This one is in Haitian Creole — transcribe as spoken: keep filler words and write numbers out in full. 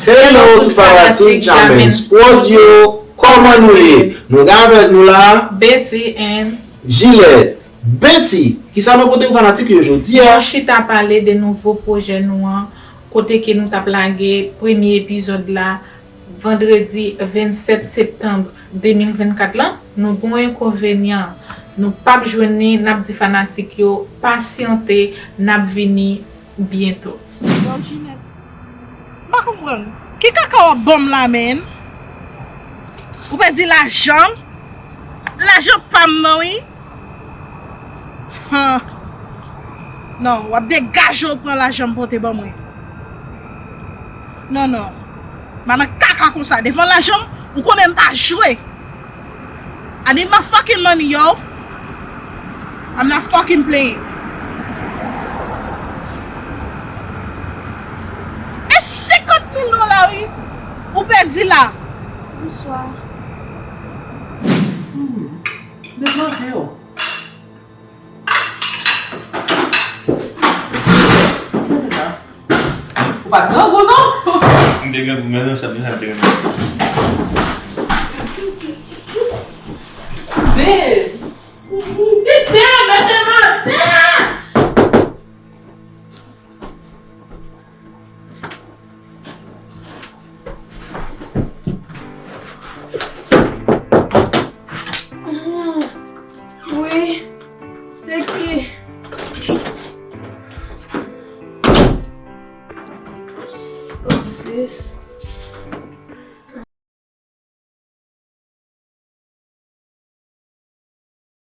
Hello tout fanatik Jamens Prod yo, kòman nou ye? Nou gen avèk nou la Betty and Gillette. Betty, kisa nou pote pou fanatik yo jodi a? Nou chita pale de nouvo pwojè nou an, kote ke nou t ap lage premye epizòd la vandredi vennsèt septanm de mil vennkat lan. Nou gen yon enkonvenyan, nou p ap jwenn li, n ap di fanatik yo pasyante, n ap vini byento. Waw, Ginette. M pa konprann. Ki kaka w ap ban m la, menn? Ou pèdi lajan m? Lajan pa m nan, wi. Han. Non, w ap degaje w pran lajan m pote ban mwen. Non, non. M pa nan kaka konsa. Devan lajan m, ou konnen m pa jwe. I need my fucking money, yo. I'm not fucking playing. E senkant mil dola, wi. Ou pèdi la. Bonswa. Hmm. Deplase yo. Ou pa t grangou, non? M te grangou, men non, sa, men sa, m te grangou. Babe! Tite, mete m atè!